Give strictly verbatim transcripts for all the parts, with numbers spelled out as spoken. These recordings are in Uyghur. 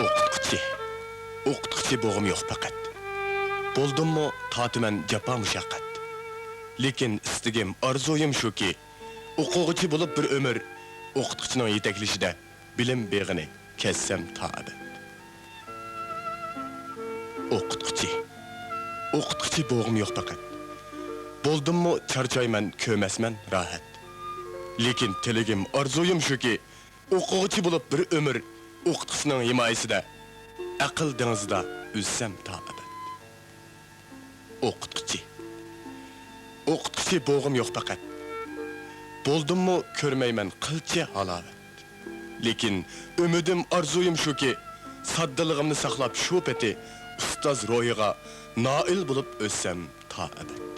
ئوقۇتقۇچى. ئوقۇتقۇچى بوغۇم يوق پەقەت. بولدۇممۇ تارتىمەن جاپا مۇشەققەت. لېكىن ئىستىگىم، ئارزۇيۇم شۇكى، ئوقۇغۇچى بولۇپ بىر ئۆمۈر، ئوقۇتقۇچىنىڭ يېتەكلىشىدە بىلىم بېغىنى كەسسەم تا ئەبەد. ئوقۇتقۇچى. ئوقۇتقۇچى بوغۇم يوق پەقەت. بولدۇممۇ چارچايمەن، كۆرمەسمەن راھەت. لېكىن تىلىگىم، ئارزۇيۇم شۇكى، ئوقۇغۇچى بولۇپ بىر ئۆمۈر، ئوقۇتقۇچىنىڭ ھىمايىسىدە، ئەقىل دېڭىزىدا ئۈزسەم تا ئەبەد. ئوقۇتقۇچى. ئوقۇتقۇچى بوغۇم يوق پەقەت. بولدۇممۇ كۆرمەيمەن قىلچە ھالاۋەت. لېكىن ئۈمىدىم، ئارزۇيۇم شۇكى، ساددىلىقىمنى ساقلاپ شۇ پېتى ئۇستاز روھىغا نائىل بولۇپ ئۆتسەم تا ئەبەد.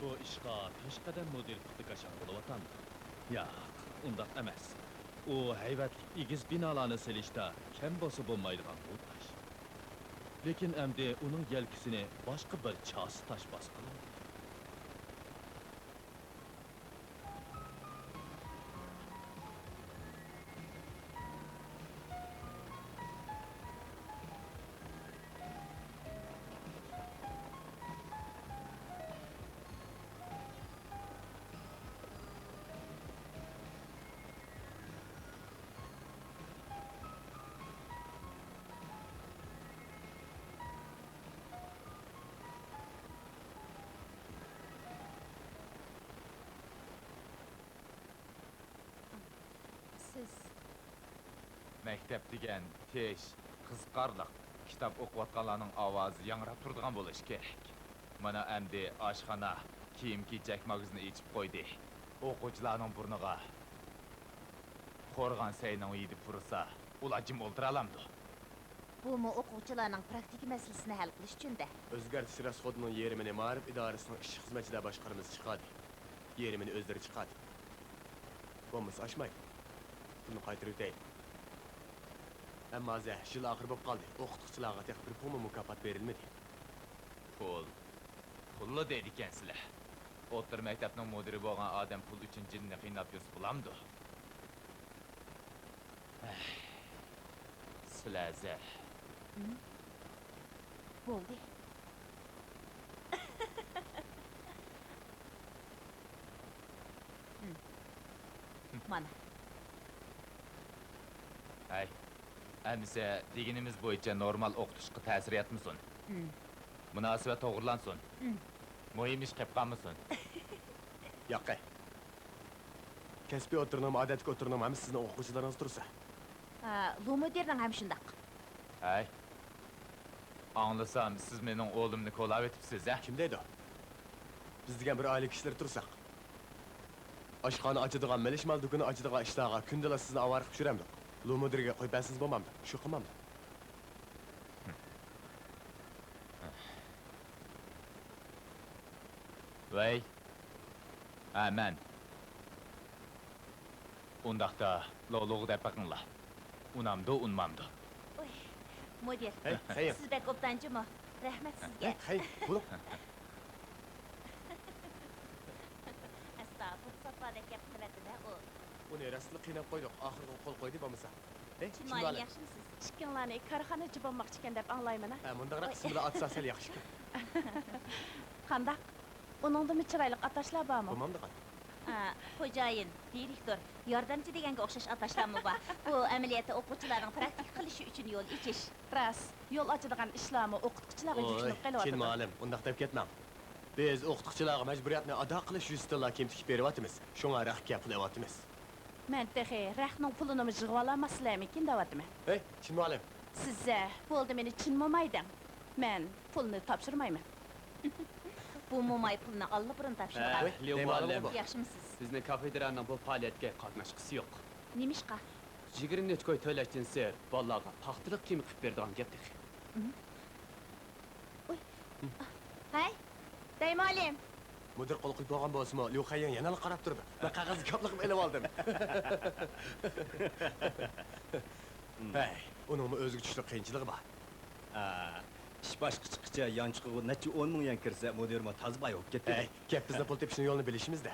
بۇ ئىشقا پېشقەدەم مۇدىر پۇختا كاشاڭ بولۇۋاتامدۇ؟ ياق، ئۇنداق ئەمەس. ئۇ ھەيۋەتلىك ئېگىز بىنالارنى سېلىشتا كەم بولسا بولمايدىغان بۇ تاش. لېكىن ئەمدى ئۇنىڭ يەلكىسىنى باشقا بىر چاسا تاش باسقىلى. سىز. مەكتەپ دېگەن تىش، قىزىقارلىق، كىتاب ئوقۇۋاتقانلارنىڭ ئاۋازى ياڭراپ تۇرىدىغان بولۇشى كېرەك. مانا ئەمدى ئاشخانا، كىيىم-كېچەك ماگىزىنى ئېچىپ قويدى. ئوقۇغۇچىلارنىڭ بۇرنىغا قورغان سەينىڭ ھىدى پۇرىسا، ئۇلار جىم ئولتۇرالامدۇ؟ بۇمۇ ئوقۇغۇچىلارنىڭ پراكتىكا مەسىلىسىنى ھەل قىلىش ئۈچۈن-دە. ئۆزگەرتىش راسخوتىنىڭ يېرىمىنى مائارىپ ئىدارىسىنىڭ ئىشچى-خىزمەتچىلەر باشقارمىسى چىقاردى. يېرىمىنى ئۆزلىرى چىقاردى. بولمىسا ئاشمايدۇ. پۇلنى قايتۇرۇۋېتەيلى. ئەمما ھازىر يىل ئاخىرى بولۇپ قالدى. ئوقۇتقۇچىلارغا تېخى بىر پۇلمۇ مۇكاپات بېرىلمىدى. پۇل، پۇللا دەيدىكەنسىلەر. ئوتتۇرا مەكتەپنىڭ مۇدىرى بولغان ئادەم پۇل ئۈچۈن جېنىنى قىيناپ يۈرسە بولامدۇ؟ ئەھ، سىلەر زەر. ھىم؟ بولدى. ھىم. مانا. ھەي، ئەمىسە دېگىنىمىز بويىچە نورمال ئوقۇتۇشقا تەسىر يەتمىسۇن. ھىم. مۇناسىۋەت توغرىلانسۇن. ھىم. مۇھىم ئىش قېلىپ قالمىسۇن. ياقەي. كەسپىي ئوتتۇرىنىڭمۇ، ئادەتتىكى ئوتتۇرىنىڭمۇ ھەممىسى سىزنىڭ ئوقۇغۇچىلىرىڭىز تۇرسا. ھە، لۇ مۇدىرنىڭ ھەم شۇنداق. ھەي. ئاڭلىسام، سىز مېنىڭ ئوغلۇمنى كولاۋېتىپسىز، ھە؟ كىم دەيدۇ؟ بىز دېگەن بىر ئائىلە كىشىلىرى تۇرساق. ئاشخانا ئاچىدىغان، مېلىشمال دۇكىنى ئاچىدىغان ئىشلارغا كۈندىلا سىزنى ئاۋارە قىلىپ يۈرەمدۇق؟ لۇ مۇدىرگە قويۇپ بەرسىڭىز بولمامدۇ؟ شۇ قىلمامدۇ؟ ۋەي. ھە، مەن. ئۇنداقتا، لولۇغا دەپ بېقىڭلار. ئۇنامدۇ، ئۇنىمامدۇ؟ ئۇي، مۇدىر، ھەي، خەير. سىز بەك ئوبدان جۇمۇ. رەھمەت سىزگە. ھەي، خەير، بولۇڭ. بارىدەك گەپ قىلىۋەتتى-دە ئۇ. ئۇنى راستلا قىيناپ قويدۇق، ئاخىرىغا قول قويدى بولمىسا. ھەي، چىن مۇئەللىم، ياخشىمۇ سىز؟ ئىككىڭلارنى كارخانىچى بولماقچىكەن دەپ ئاڭلايمەن-ھە. ھە، مۇنداقراق ئىسىملا ئاتىسا سەل ياخشىكەن. قانداق؟ ئۇنىڭدىمۇ چىرايلىق ئاتاشلار بارمۇ؟ بولمامدىغان. ھە، خوجايىن، دىرېكتور، ياردەمچى دېگەنگە ئوخشاش ئاتاشلارمۇ بار. بۇ ئەمەلىيەتتە ئوقۇغۇچىلارنىڭ پراكتىكا قىلىشى ئۈچۈن يول ئېچىش. راست، يول ئاچىدىغان ئىشلارمۇ ئوقۇتقۇچىلارغا يۈكلىنىپ قېلىۋاتىدۇ. چىن مۇئەللىم، ئۇنداق دەپ كەتمەڭ. بىز ئوقۇتقۇچىلارغا مەجبۇرىيەتنى ئادا قىلىش يۈزىسىدىنلا كىيىم تىكىپ بېرىۋاتىمىز. شۇڭا رەختكە پۇل ئېلىۋاتىمىز. مەن تېخى رەختنىڭ پۇلىنىمۇ يىغىۋالالماسلىرىمىكىن دەۋاتىمەن. ھەي، چىن مۇئەللىم! سىزە، بولدى، مېنى چىن موماي دەڭ. مەن پۇلنى تاپشۇرمايمەن. بۇ موماي پۇلنى ئاللىبۇرۇن تاپشۇرغان. ھە، ليۇ مۇئەللىم. ياخشىمۇسىز؟ بىزنىڭ كافېدېرانىڭ بۇ پائالىيەتكە قاتناشقۇسى يوق. نېمىشقا؟ يىگىرمە نەچچە كوي تۆلەشتىن سىرت، بالىلارغا پاختىلىق كىيىم قىلىپ بېرىدىغان گەپ تېخى. ئۇي. ھەي، دەي مۇئەللىم! مۇدىر قول قىلىپ بولغان بولسىمۇ، ليۇ خەييىڭ يەنىلا قاراپ تۇرىدۇ. مەن قەغەزنى كاپلا قىلىپ ئېلىۋالدىم. ھەي، ئۇنىڭمۇ ئۆزىگە چۈشلۈك قىيىنچىلىقى بار. ئىش باشقا چىققىچە يانچۇقىغا نەچچە ئون مىڭ يۈەن كىرسە، مۇدىرمۇ تازا باي بولۇپ كېتىدۇ. ھەي، كەپ بىزنىڭ پۇل تېپىشنىڭ يولىنى بىلىشىمىزدە.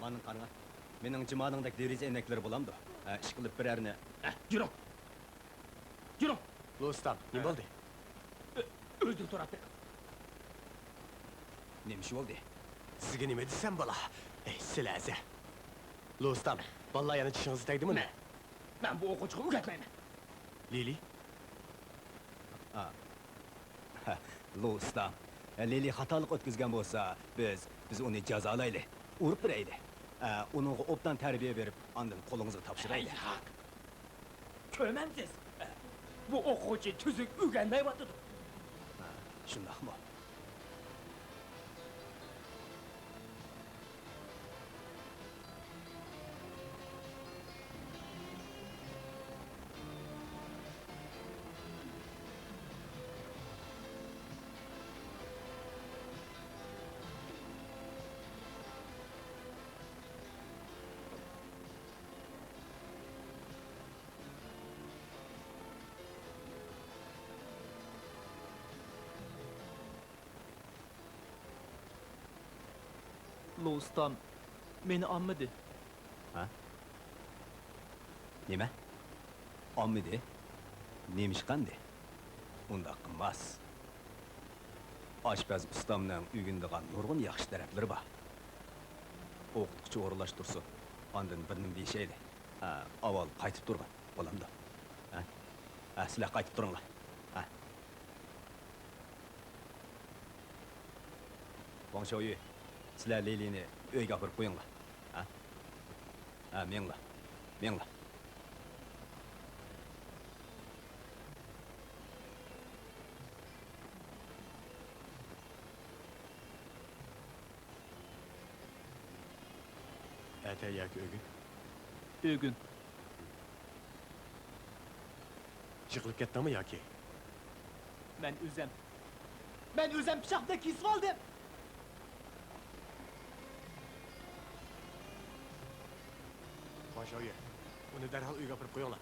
مانا قاراڭا، مېنىڭ جىمالىڭدەك دېرىزە ئەينەكلىرى بولامدۇ؟ ئىشقىلىپ بىرەرنى. يۈرۈڭ! يۈرۈڭ! لۇ ئۇستام، نېمە بولدى؟ ئۆ-، ئۆزىگە سوراپ بېقىڭ. نېمە ئىش بولدى؟ سىزگە نېمە دېسەم بولا؟ ئەي، سىلە ئەزە. لۇ ئۇستام، بالىلار يەنە چىشىڭىزغا تەگدىمۇ نېمە؟ مەن، مەن بۇ ئوقۇغۇچىغا ئۆگەتمەيمەن. لىلى؟ ئا. لۇ ئۇستام، لىلى خاتالىق ئۆتكۈزگەن بولسا، بىز، بىز ئۇنى جازالايلى، ئۇرۇپ بېرەيلى. ئۇنىڭغا ئوبدان تەربىيە بېرىپ، ئاندىن قولىڭىزغا تاپشۇرايلى. ھەي، ياق. كۆرمەمسىز؟ بۇ ئوقۇغۇچى تۈزۈك ئۆگەنمەيۋاتىدۇ. ھە، شۇنداقمۇ؟ لۇ ئۇستام مېنى ئالمىدى. ھە؟ نېمە؟ ئالمىدى؟ نېمىشقا ئەمدى؟ ئۇنداق قىلماس. ئاشپەز ئۇستامنىڭ ئۆگىنىدىغان نۇرغۇن ياخشى تەرەپلىرى بار. ئوقۇتقۇچى ئورۇنلاشتۇرسۇن، ئاندىن بىر نېمە دېيىشەيلى. ھە، ئاۋۋال قايتىپ تۇرغىن، بولامدۇ؟ ھە؟ ھە، سىلەر قايتىپ تۇرۇڭلار. ھە. ۋاڭ شياۋيۈ، سىلەر لىلىنى ئۆيگە ئاپىرىپ قويۇڭلار. ھە؟ ھە، مېڭىڭلار. مېڭىڭلار. ئەتە ياكى ئۆگۈن؟ ئۆگۈن. يىقىلىپ كەتتىڭمۇ ياكى؟ مەن ئۆزۈم، مەن ئۆزۈم پىچاق بىلەن كېسىۋالدىم. ۋاڭ شياۋيۈ، ئۇنى دەرھال ئۆيگە ئاپىرىپ قويۇڭلار.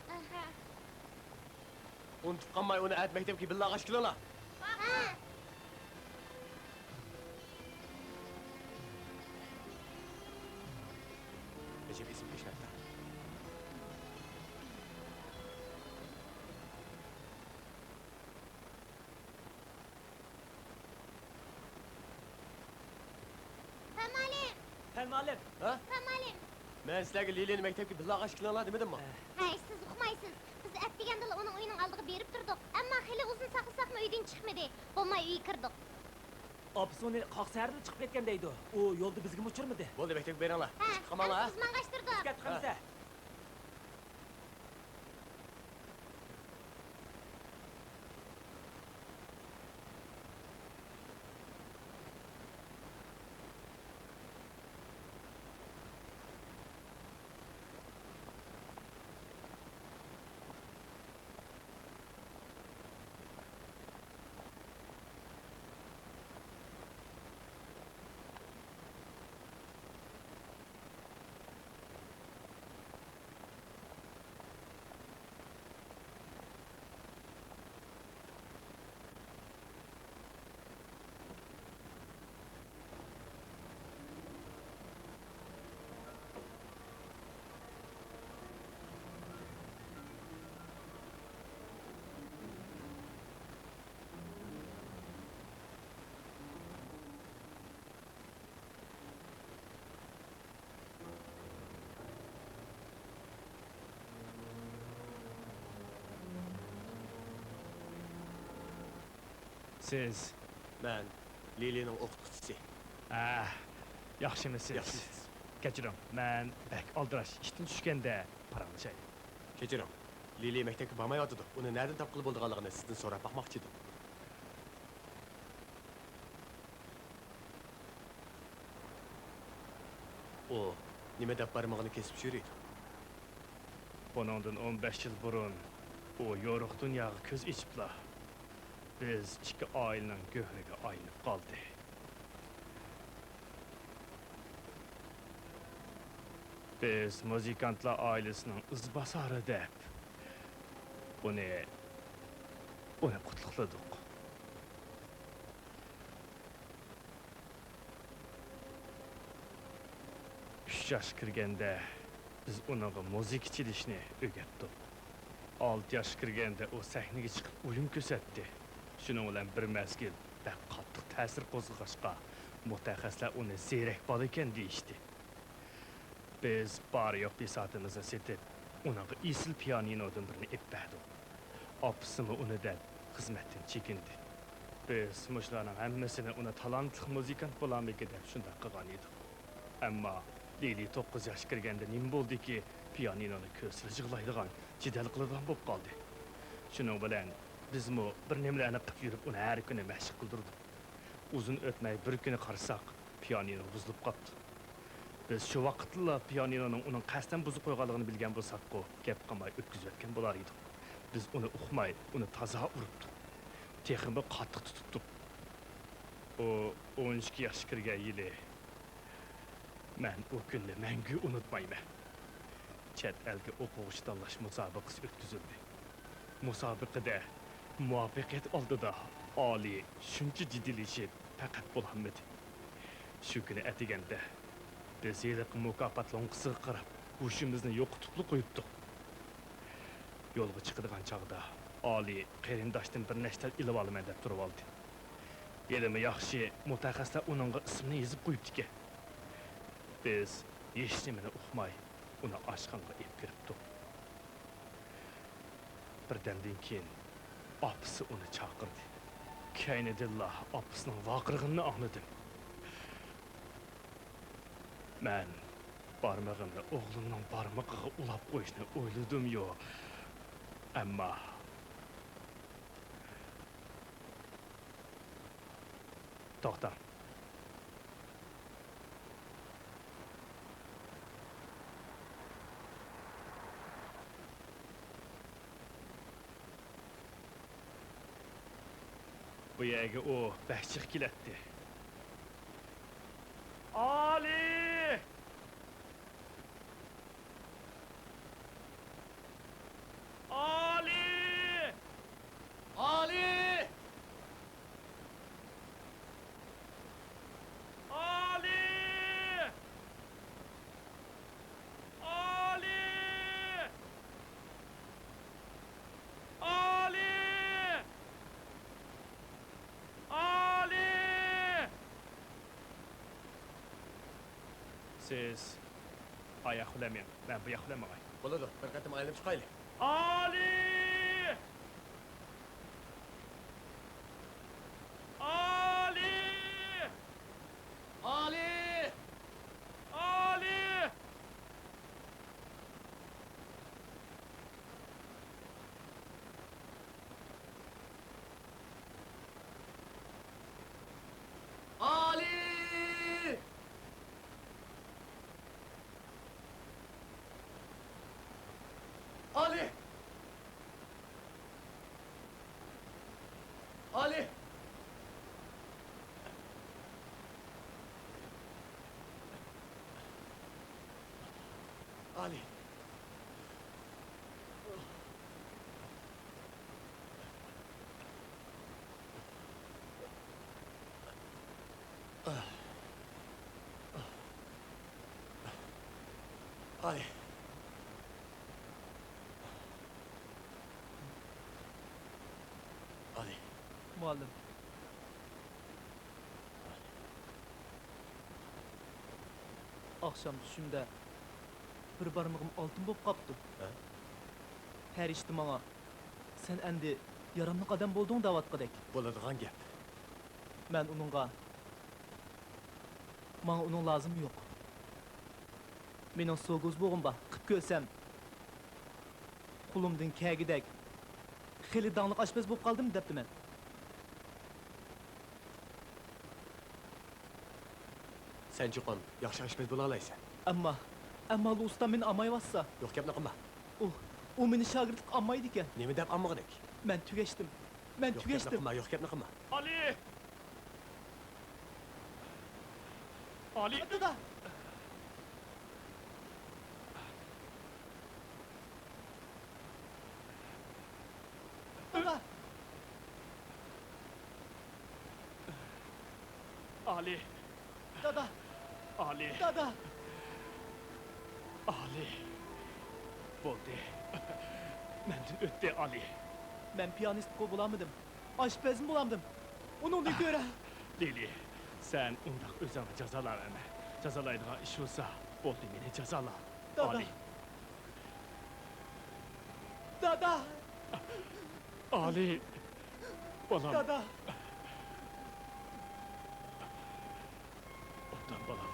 ئەھە. ئۇنتۇپ قالماي، ئۇنى ئەتە مەكتەپكە بىللە ئاغاچ كېلىڭلار. ھە. ئەجەب ئېسىم كەچمەپتۇ. پەن مۇئەللىم! پەن مۇئەللىم! ھە؟ پەن مۇئەللىم! مەن سىلەرگە لىلىنى مەكتەپكە بىللە ئاغاچ كېلىڭلار دېمىدىممۇ؟ ھەي، سىز ئۇقمايسىز. بىز ئەتىگەندىلا ئۇنىڭ ئۆيىنىڭ ئالدىغا بېرىپ تۇردۇق. ئەمما خېلى ئۇزۇن ساقلىساقمۇ ئۆيدىن چىقمىدى. بولماي ئۆيگە كىردۇق. ئاپىسى ئۇنى قاق سەھەردىلا چىقىپ كەتكەن دەيدۇ. ئۇ يولدا بىزگىمۇ ئۇچرىمىدى. بولدى، مەكتەپكە بېرىڭلار. ھە، قېچىپ قالماڭلار، ھە؟ ئەمىسە بىز ماڭغاچتۇردۇق. بىز كەتتۇق ئەمىسە. سىز؟ مەن لىلىنىڭ ئوقۇتقۇچىسى. ھە، ياخشىمۇ سىز؟ ياخشى سىز؟ كەچۈرۈڭ، مەن بەك ئالدىراش ئىشتىن چۈشكەندە پاراڭلىشايلى. كەچۈرۈڭ، لىلى مەكتەپكە بارمايۋاتىدۇ. ئۇنى نەدىن تاپقىلى بولىدىغانلىقىنى سىزدىن سوراپ باقماقچى ئىدىم. ئۇ نېمە دەپ بارمىقىنى كېسىپ يۈرىدۇ؟ بۇنىڭدىن ئون بەش يىل بۇرۇن ئۇ يورۇق دۇنياغا كۆز ئېچىپلا، بىز ئىككى ئائىلىنىڭ گۆھىرىگە ئايلىنىپ قالدى. بىز مۇزىكانتلار ئائىلىسىنىڭ ئىزباسارى دەپ ئۇنى، ئۇنى قۇتلۇقلىدۇق. ئۈچ ياشقا كىرگەندە بىز ئۇنىڭغا مۇزىكا چېلىشنى ئۆگەتتۇق. ئالتە ياشقا كىرگەندە ئۇ سەھنىگە چىقىپ ئويۇن كۆرسەتتى. شۇنىڭ بىلەن بىر مەزگىل بەك قاتتىق تەسىر قوزغىغاچقا، مۇتەخەسسىسلەر ئۇنى زېرەك بالا ئىكەن دېيىشتى. بىز بار-يوق بىساتىمىزنى سېتىپ، ئۇنىڭغا ئېسىل پىيانىنودىن بىرنى ئېلىپ بەردۇق. ئاپىسىمۇ ئۇنى دەپ خىزمەتتىن چېكىندى. بىز مۇشۇلارنىڭ ھەممىسىنى ئۇنى تالانتلىق مۇزىكانت بولارمىكىن دەپ شۇنداق قىلغان ئىدۇق. ئەمما لىلى توققۇز ياشقا كىرگەندە نېمە بولدىكى، پىيانىنونى كۆرسىلا يىغلايدىغان، جېدەل قىلىدىغان بولۇپ قالدى. شۇنىڭ بىلەن بىزمۇ بىر نېمىلەرنى قىلىپ يۈرۈپ ئۇنى ھەر كۈنى مەشىق قىلدۇردۇق. ئۇزۇن ئۆتمەي بىر كۈنى قارىساق، پىيانىنو بۇزۇلۇپ قاپتۇ. بىز شۇ ۋاقىتتىلا پىيانىنونىڭ ئۇنىڭ قەستەن بۇزۇپ قويغانلىقىنى بىلگەن بولساققۇ، گەپ قىلماي ئۆتكۈزۈۋەتكەن بولار ئىدۇق. بىز ئۇنى ئۇقماي، ئۇنى تازا ئۇرۇپتۇق. تېخىمۇ قاتتىق تۇتۇپتۇق. ئۇ ئون ئىككى ياشقا كىرگەن يىلى مەن ئۇ كۈننى مەڭگۈ ئۇنتۇمايمەن. چەت ئەلگە ئوقۇغۇچى تاللاش مۇسابىقىسى ئۆتكۈزۈلدى. مۇسابىقىدە مۇۋەپپەقىيەت ئالدىدا ئالىي شۇنچە جىددىيلىشىپ پەقەت بولالمىدى. شۇ كۈنى ئەتىگەندە بىز ھېلىقى مۇكاپات لوڭقىسىغا قاراپ ھوشىمىزنى يوقىتىپلا قويۇپتۇق. يولغا چىقىدىغان چاغدا ئالىي قېرىنداشتىن بىر نەچچە تال ئېلىۋالىمەن دەپ تۇرۇۋالدى. ھېلىمۇ ياخشى، مۇتەخەسسىسلەر ئۇنىڭغا ئىسمىنى يېزىپ قويۇپتىكەن. بىز ھېچنېمىنى ئۇقماي، ئۇنى ئاشخانىغا ئېلىپ كىرىپتۇق. بىردەمدىن كېيىن ئاپىسى ئۇنى چاقىردى. كەينىدىنلا ئاپىسىنىڭ ۋارقىرىغىنىنى ئاڭلىدىم. مەن بارمىقىمنى ئوغلۇمنىڭ بارمىقىغا ئۇلاپ قويۇشنى ئويلىدىميۇ، ئەمما توختا. بۇ يەرگە ئۇ بەك جىق كېلەتتى. ئالىي! ئالىي! ئالىي! ئالىي! ئالىي! ئالىي! ئالىي! سىز ئاياق بىلەن مېڭىڭ، مەن بۇ ياق بىلەن ماڭاي. بولىدۇ، بىر قېتىم ئايلىنىپ چىقايلى. ئالىي! ئالىي! ئالىي! ئالىي! ئالىي! ئالىي! ئالىي! ئالىي! ئالىي! ئالىي! مۇئەللىم. ئاخشام چۈشۈمدە بىر بارمىقىم ئالتۇن بولۇپ قاپتۇ. ھە؟ پەرىشتە ماڭا، سەن ئەمدى ياراملىق ئادەم بولدۇڭ دەۋاتقۇدەك. بولىدىغان گەپ. مەن ئۇنىڭغا، ماڭا ئۇنىڭ لازىمى يوق. مېنىڭ سوگۇزبوغۇم بار، قىپ كۆرسەم، قولۇمدىن كەلگۈدەك خېلى داڭلىق ئاشپەز بولۇپ قالدىم دەپتىمەن. سەن چوقۇم ياخشى ئاشپەز بولالايسەن. ئەمما، ئەمما لۇ ئۇستام مېنى ئامايۋاتسا. يوق گەپنى قىلما. ئۇ، ئۇ مېنى شاگىرتلىققا ئامايدىكەن. نېمە دەپ ئامىغۇدەك؟ مەن تۈگەشتىم. مەن يوق گەپنى تۈگەشتىم. قىلما، يوق گەپنى قىلما. ئالى! ئالى! دادا! دادا! ئالى! دادا! ئالى! دادا! ئالى! بولدى. مەندىن ئۆتتى، ئالى. مەن پىيانىستقا بولالمىدىم. ئاشپەزمۇ بولالمىدىم. ئۇنىڭدىن كۆرە. لىلى، سەن ئۇنداق ئۆزۈڭنى جازالاۋەرمە. جازالايدىغان ئىش بولسا، بولدى، مېنى جازالا. دادا. ئالى. دادا. ئالى. بالام. دادا. ئوبدان، بالام.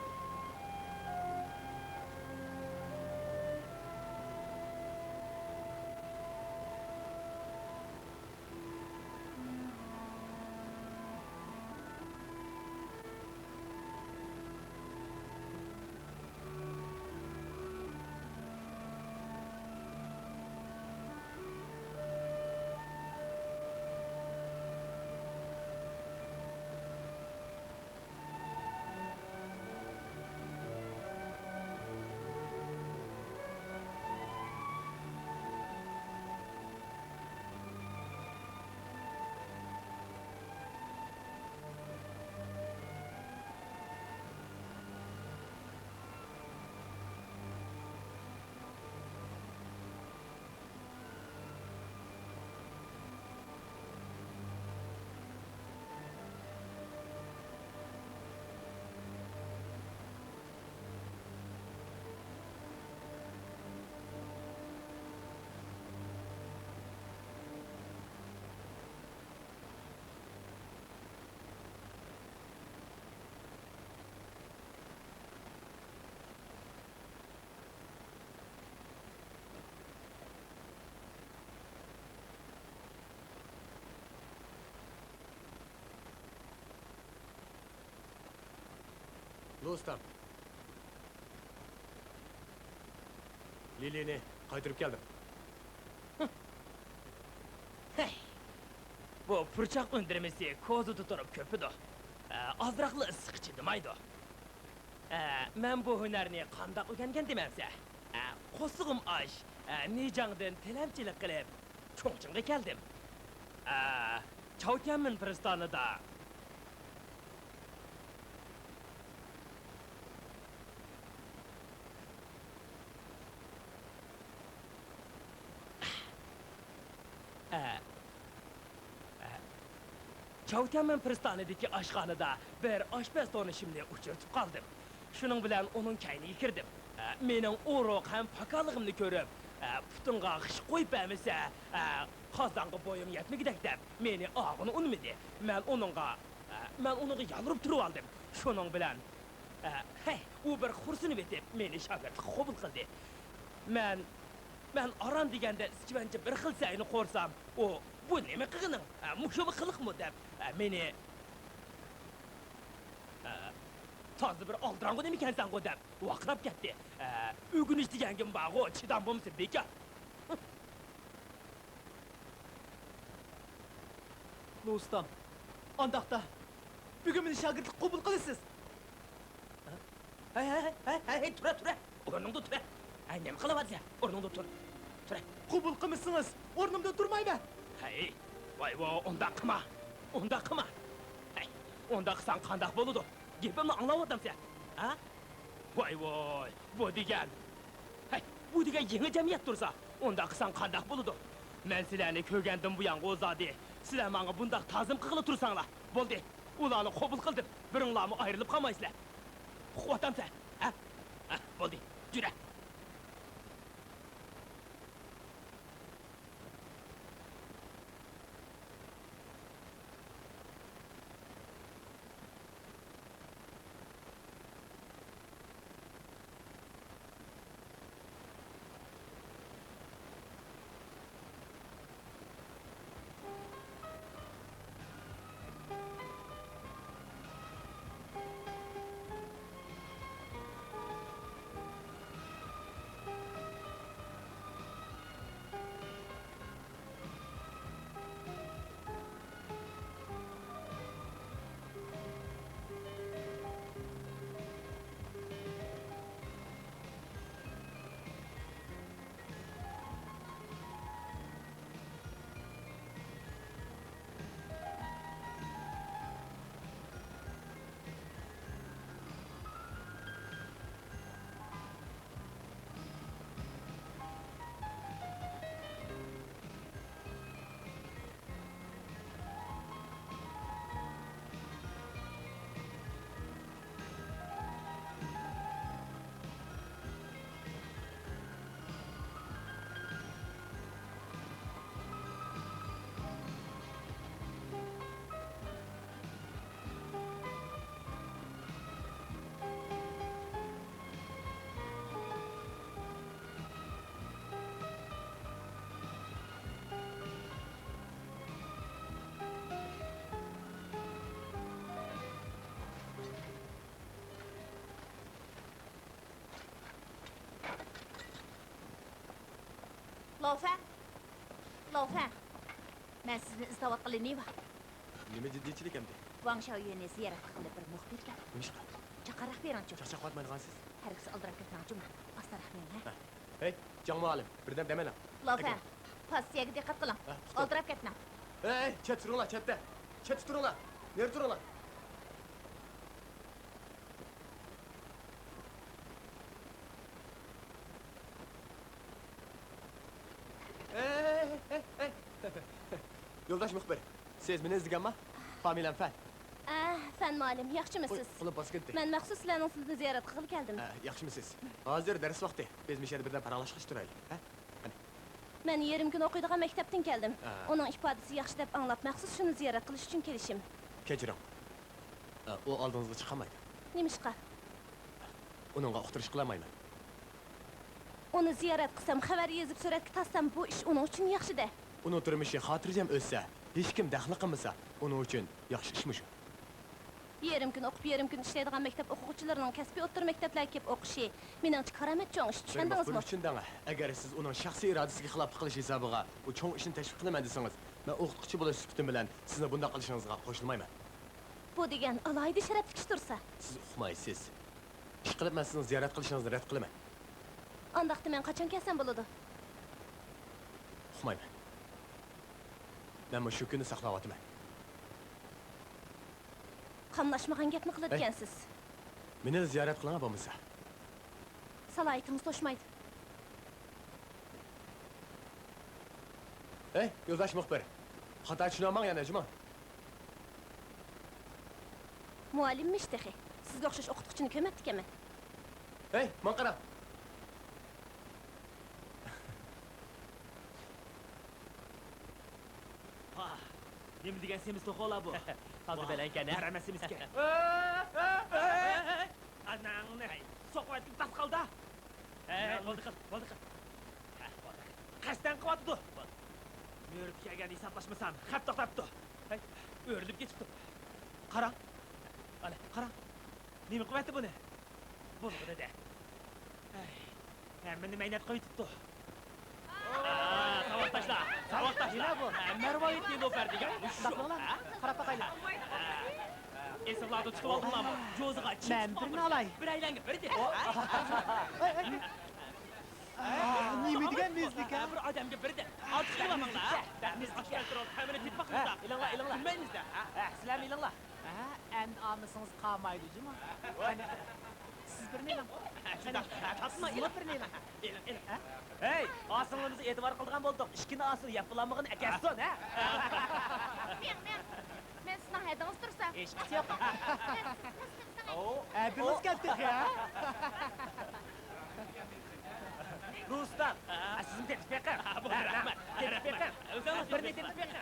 لۇ ئۇستام. لىلىنى قايتۇرۇپ كەلدىم. ھەي، بۇ پۇرچاق ئۈندۈرمىسى كوزىدا تۇرۇپ كۆپىدۇ. ئە، ئازراقلا ئىسسىققا چىدىمايدۇ. ئە، مەن بۇ ھۈنەرنى قانداق ئۆگەنگەن دېمەمسە؟ ئە، قورسىقىم ئاچ، ئە، نىجاڭدىن تىلەمچىلىك قىلىپ، چۇڭچىڭغا كەلدىم. ئە، چاۋتيەنمىن پىرىستانىدا. ئە، ئە، چاۋتيەنمىن پىرىستانىدىكى ئاشخانىدا بىر ئاشپەز تونۇشۇمنى ئۇچرىتىپ قالدىم. شۇنىڭ بىلەن ئۇنىڭ كەينىگە كىردىم. ئە، مېنىڭ ئورۇق ھەم پاكارلىقىمنى كۆرۈپ، ئە، پۇتۇڭغا خىش قويۇپ بەرمىسە، ئە، قازانغا بويۇم يەتمىگۈدەك دەپ، مېنى ئاغىنى ئۇنىمىدى. مەن ئۇنىڭغا، ئە، مەن ئۇنىڭغا يالۋۇرۇپ تۇرۇۋالدىم. شۇنىڭ بىلەن، ئە، ھەي، ئۇ بىر خورسىنىۋېتىپ، مېنى شاگىرتلىققا قوبۇل قىلدى. مەن، مەن ئاران دېگەندە ئىچكىۋەنچە بىر خىل سەينى قورسام، ئۇ، «بۇ نېمە قىلغىنىڭ؟ ئە، مۇشۇمۇ خىلىقمۇ؟» دەپ، ئە، مېنى، ئە، «تازا بىر ئالدىراڭغۇ نېمىكەنسەنغۇ؟» دەپ ۋارقىراپ كەتتى. ئە، ئۆگىنىش دېگەنگىمۇ بارغۇ، چىدام بولمىسا بىكار. لۇ ئۇستام، ئانداقتا، بۈگۈن مېنى شاگىرتلىققا قوبۇل قىلىسىز. ھەي، ھەي، ھەي، ھەي، ھەي، تۇرە، تۇرە. ئورنۇڭدا تۇرە. ھەي، نېمە قىلىۋاتىسەن؟ ئورنۇڭدا تۇر. تۇرە. قوبۇل قىلمىسىڭىز، ئورنۇمدا تۇرمايمەن. ھەي، ۋاي، ۋاي، ئۇنداق قىلما. ئۇنداق قىلما. ھەي، ئۇنداق قىلساڭ قانداق بولىدۇ؟ گېپىمنى ئاڭلاۋاتامسەن؟ ھە؟ ۋاي، ۋاي، بۇ دېگەن. ھەي، بۇ دېگەن يېڭى جەمئىيەت تۇرسا، ئۇنداق قىلساڭ قانداق بولىدۇ؟ مەن سىلەرنى كۆرگەندىن بۇيانغۇ زادى، سىلەر ماڭا بۇنداق تازىم قىلغىلى تۇرساڭلار. بولدى، ئۇلارنى قوبۇل قىلدىم، بىرىڭلارمۇ ئايرىلىپ قالمايسىلەر. ئۇقۇۋاتامسەن؟ ھە؟ ھە، بولدى، يۈرە. لوفەن! لوفەن! مەن سىزنى ئىزدەۋاتقىلى نېمە بار؟ نېمە جىددىيچىلىك ئەمدى؟ ۋاڭ شياۋيۈەننى زىيارەت قىلغىلى بىر مۇخبىر كەلدى. نېمىشقا؟ جاقارراق بېرىڭچۇ. چاقچاق قىلىۋاتمايدىغانسىز؟ ھەرگىز ئالدىراپ كەتمەڭچۇ، ماڭا ئاستاراق مېڭىڭ، ھە؟ ھە. ھەي، جاڭ مۇئەللىم، بىردەم دەمەڭ. لوفەن، پوزىتسىيەگە دىققەت قىلىڭ. ھە، ئۇقتۇم. ئالدىراپ كەتمەڭ. ھەي، چەت تۇرۇڭلار، چەتتە. چەتتە تۇرۇڭلار. نېرى تۇرۇڭلار. ھەي، ھەي، ھەي، ھەي. يولداش مۇخبىر، سىز مېنى ئىزدىگەنما؟ فامىلەم فەن. ئە، فەن مۇئەللىم، ياخشىمۇسىز؟ ئۇي، قولۇم باسقىنتى. مەن مەخسۇس سىلەرنىڭ سىزنى زىيارەت قىلغىلى كەلدىم. ئە، ياخشىمۇسىز؟ ھازىر دەرس ۋاقتى. بىز مۇشۇ يەردە بىردەم پاراڭلاشقىچە تۇرايلى، ھە؟ قېنى. مەن يېرىم كۈن ئوقۇيدىغان مەكتەپتىن كەلدىم. ئە. ئۇنىڭ ئىپادىسى ياخشى دەپ ئاڭلاپ، مەخسۇس شۇنى زىيارەت قىلىش ئۈچۈن كېلىشىم. كەچۈرۈڭ. ئە، ئۇ ئالدىڭىزغا چىقالمايدۇ. نېمىشقا؟ ئۇنىڭغا ئۇقتۇرۇش قىلالمايمەن. ئۇنى زىيارەت قىلسام، خەۋەر يېزىپ، سۈرەتكە تارتسام، بۇ ئىش ئۇنىڭ ئۈچۈن ياخشى-دە. ئۇنىڭ تۇرمۇشى خاتىرجەم ئۆتسە، ھېچكىم دەخلى قىلمىسا، ئۇنىڭ ئۈچۈن ياخشى ئىشمۇ شۇ. يېرىم كۈن ئوقۇپ، يېرىم كۈن ئىشلەيدىغان مەكتەپ ئوقۇغۇچىلىرىنىڭ كەسپىي ئوتتۇرا مەكتەپلەرگە كېلىپ ئوقۇشى مېنىڭچە كارامەت چوڭ ئىش، بىر چۈشەندىڭىزمۇ؟ مۇخبىر ئۈچۈن دەڭ، ئەگەر سىز ئۇنىڭ شەخسىي ئىرادىسىگە خىلاپلىق قىلىش ھېسابىغا بۇ چوڭ ئىشنى تەشۋىق قىلىمەن دېسىڭىز، مەن ئوقۇتقۇچى بولۇش سۈپىتىم بىلەن سىزنى بۇنداق قىلىشىڭىزغا قوشۇلمايمەن. بۇ دېگەن ئالاھىدە شەرەپلىك ئىش تۇرسا. سىز ئۇقمايسىز. ئىشقىلىپ، مەن سىزنىڭ زىيارەت قىلىشىڭىزنى رەت قىلىمەن. ئانداقتا مەن قاچان كەلسەم بولىدۇ؟ ئۇقمايمەن. مەن مۇشۇ كۈننى ساقلاۋاتىمەن. قاملاشمىغان گەپنى قىلىدىكەنسىز. مېنى زىيارەت قىلىڭا بولمىسا. سالاھىيىتىڭىز توشمايدۇ. ھەي، يولداش مۇخبىر! خاتا چۈشىنىۋالماڭ يەنە، جۇمۇ! مۇئەللىممىش تېخى. سىزگە ئوخشاش ئوقۇتقۇچىنى كۆرمەپتىكەنمەن. ھەي، ماڭا قارا! ۋاھ، نېمە دېگەن سېمىز توخۇلار بۇ! تازا بەلەنكەن، ھە؟ يارىماس سېمىزكەن. ئاناڭنى، ھەي، سوقۇۋەتكىن، تاس قالدا! ھەي، بولدى قىل، بولدى قىل. ھە، بولدى. قەستەن قىلىۋاتىدۇ. مۆرىدە كەلگەن ھېسابلاشمىسام، خەپ توختاپتۇ. ھەي، ئۆرۈلۈپ كېتىپتۇ. قاراڭ. ئانا، قاراڭ. نېمە قىلىۋەتتى بۇنى؟ بولغىنىدە. ھەي، ھەممىنى مەينەت قىلىۋېتىپتۇ. ساۋاقداشلار، ساۋاقداشلار. نېمە بۇ؟ مەرۋايىت نېلۇپەر دېگەن مۇشۇ. ساقلىڭلار، قاراپ باقايلى. ئېسىڭلاردا تۇتۇۋالدىڭلارمۇ؟ جوزىغا چىم مەن بىرنى ئالاي. بىرەيلەنگە بىردە. نېمە دېگەن مېزلىك، ھە؟ بىر ئادەمگە بىردە. ئارتۇق قىلماڭلار. بىز ئاشۇ ئۆلتۈرۈپ ھەممىنى تېپىپ باقىمىز. ئېلىڭلار، ئېلىڭلار. كۈلمەيمىز-دە. سىلەرمۇ ئېلىڭلار. ھە، ئەمدى ئالمىسىڭىز قالمايدۇ جۇمۇ. قېنى، سىز بىرنى ئېلىڭ. قېنى، تارتما، سىزمۇ ئېلىڭ. بىرنى ئېلىڭ. ئېلىڭ، ئېلىڭ. ھە؟ ھەي، ئاسىڭلىرىمىزغا ئېتىبار قىلىدىغان بولدۇق. ئىككىنى ئاسىڭ يەپ بولالمىغىنى ئەكەلسۇن، ھە؟ مېڭ، مېڭ. مەن سىزنىڭ ھەدىڭىزدە تۇرسام. ھېچقىسى يوق. ھەدىڭىز كەلدى تېخى، ھە؟ رۇستام، سىزمۇ تېتىپ بېقىڭ. رەھمەت، رەھمەت. بىرنى تېتىپ بېقىڭ.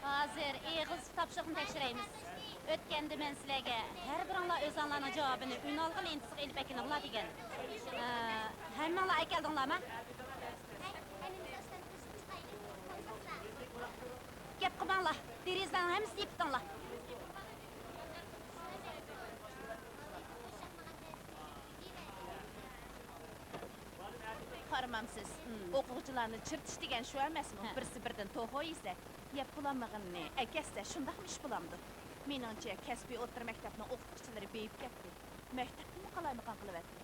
ھازىر ئېغىز تاپشۇرۇقنى تەكشۈرەيمىز. ئۆتكەندە مەن سىلەرگە ھەر بىرىڭلار ئۆزۈڭلارنىڭ جاۋابىنى ئۈنئالغا لېنتىسىغا ئېلىپ ئەكېلىڭلار دېگەن. ئە، ھەممىڭلار ئەكەلدىڭلارمۇ؟ گەپ قىلماڭلار، دېرىزىلەرنىڭ ھەممىسىنى يېپىپ تۇرۇڭلار. قارىمامسىز، ئوقۇغۇچىلارنى چىرىتىش دېگەن شۇ ئەمەسمۇ؟ ھە. بىرسى بىردىن توخۇ يېسە، يەپ بولالمىغىنىنى ئەكەتسە، شۇنداقمۇ ئىش بولامدۇ؟ مېنىڭچە، كەسپىي ئوتتۇرا مەكتەپنىڭ ئوقۇتقۇچىلىرى بېيىپ كەتتى. مەكتەپنىمۇ قالايمىقان قىلىۋەتتى.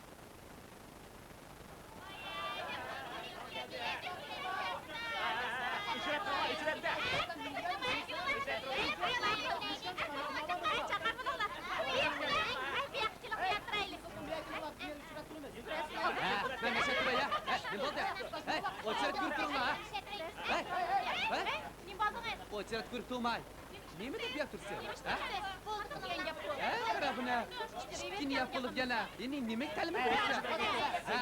ھە، مەن مەشەدە تۇراي، ھە؟ ھە، نېمە بولدى؟ ھەي، ئوچېرېت كۆرۈپ تۇرۇڭلار، ھە؟ ھەي، ھەي، ئوچېرېت كۆرۈپ تۇرماي. نېمە دەپ ياتىرسەن، ھە؟ ھە، قارا بۇنى. ئىككىنى يەپ بولۇپ يەنە. يەنە نېمە تەلىمى بېرىسەن؟ ھە؟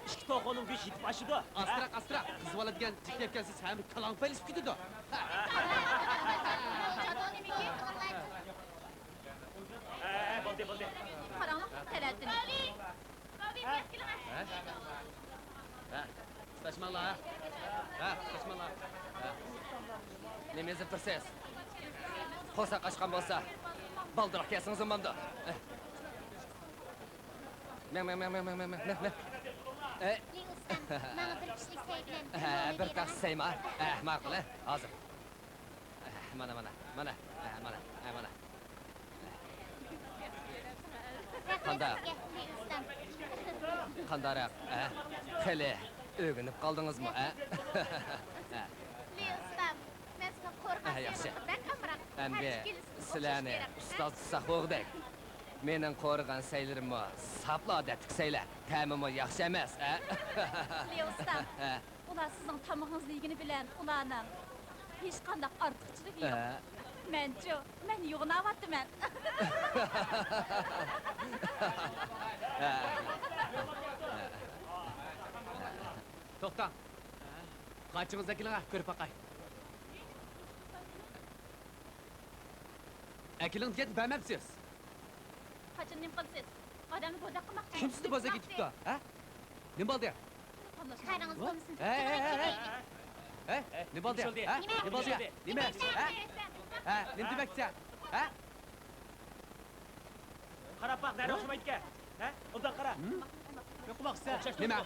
ئىككى توخۇنىڭ گۆشى يېتىپ ئاشىدۇ. ئاستىراق، ئاستىراق. قىزىۋالىدىغان جىق يەپ كەلسە، ھەممە كالاڭ پەيلىسى كېتىدۇ. ھە، بولدى، بولدى. قاراڭلار، تەرەتتىن. ھە؟ ھە؟ قاچماڭلار. ھە، قاچماڭلار. ھە. نېمە ئېزىپ تۇرسىز؟ قورساق ئاچقان بولسا، بالدۇرراق كەلسىڭىز بولمامدۇ؟ ھە. مەڭ، مەڭ، مەڭ. ئە. لى ئۇستام، ماڭا بىر كىشىلىك سەي بىلەن بىر ھە، مول بىر تاختا سەيما. ھە، ماقۇل، ھە، ھازىر. مانا، مانا، مانا، ھە، مانا، ھە، مانا. قانداق؟ قانداقراق، ھە؟ خېلى ئۆگىنىپ قالدىڭىزمۇ، ھە؟ لى ئۇستام، مەن سىزنىڭ قورغان ھە، ياخشى. سەيلىرىڭىزغا بەك ئامراق. ئەمدى سىلەرنى ئۇستاز تۇتساق بولغۇدەك. مېنىڭ قورغان سەيلىرىممۇ ساپلا ئادەتتىكى سەيلەر. تەمىمۇ ياخشى ئەمەس، ھە؟ لى ئۇستام. ھە. ئۇلار سىزنىڭ تامىقىڭىزنى يېگىنى بىلەن ئۇلارنىڭ ھېچقانداق ئارتۇقچىلىقى يوق. ھە. مەنچۇ، مەن يوغىناۋاتىمەن. ھە. توختاڭ. قاچىڭىزنى ئەكېلىڭ، كۆرۈپ باقاي. ئەكېلىڭ دېگەندە بەرمەپسىز. قاچان نېمە قىلىسىز؟ ئادەمنى بوزەك قىلماقچى. كىم سىزنى بوزەك ئېتىپتۇ، ھە؟ نېمە بولدى؟ قارىڭىز بولمىسۇن. ھەي، ھەي، ھەي، ھەي! ھەي، نېمە بولدى، ھە؟ نېمە بولدى، ھە؟ نېمە؟ ھە؟ ھە؟ نېمە دېمەكچى؟ ھە؟ قاراپ باق، دەررۇ ئوخشىمايدىكەن. ھە؟ ئوبدان قارا. يوقىماقسىز. نېمە؟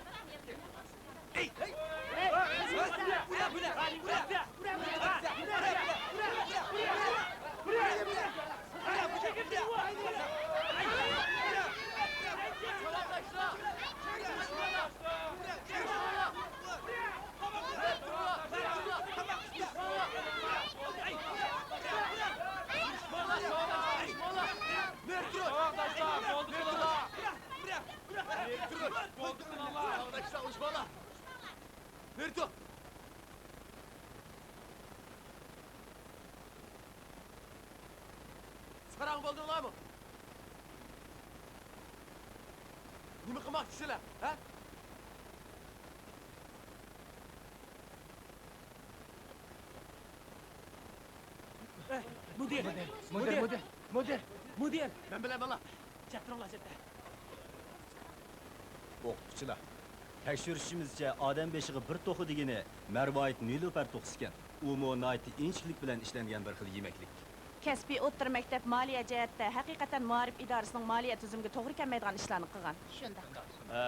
ساراڭ بولدۇڭلارمۇ؟ نېمە قىلماقچىسىلەر، ھە؟ ئەي، مۇدىر! مۇدىر، مۇدىر، مۇدىر! مۇدىر! مەن بىلەن ماڭا! چەت تۇرۇڭلار، چەتتە! ئوقۇتقۇچىلار، تەكشۈرۈشىمىزچە، ئادەم بېشىغا بىر توخۇ دېگىنى مەرۋايىت نېلۇپەر توخۇسى ئىكەن. ئۇمۇ ناھايىتى ئىنچىكىلىك بىلەن ئىشلەنگەن بىر خىل يېمەكلىك. كەسپىي ئوتتۇرا مەكتەپ مالىيە جەھەتتە ھەقىقەتەن مائارىپ ئىدارىسىنىڭ مالىيە تۈزۈمىگە توغرا كەلمەيدىغان ئىشلارنى قىلغان. شۇنداق. ئە،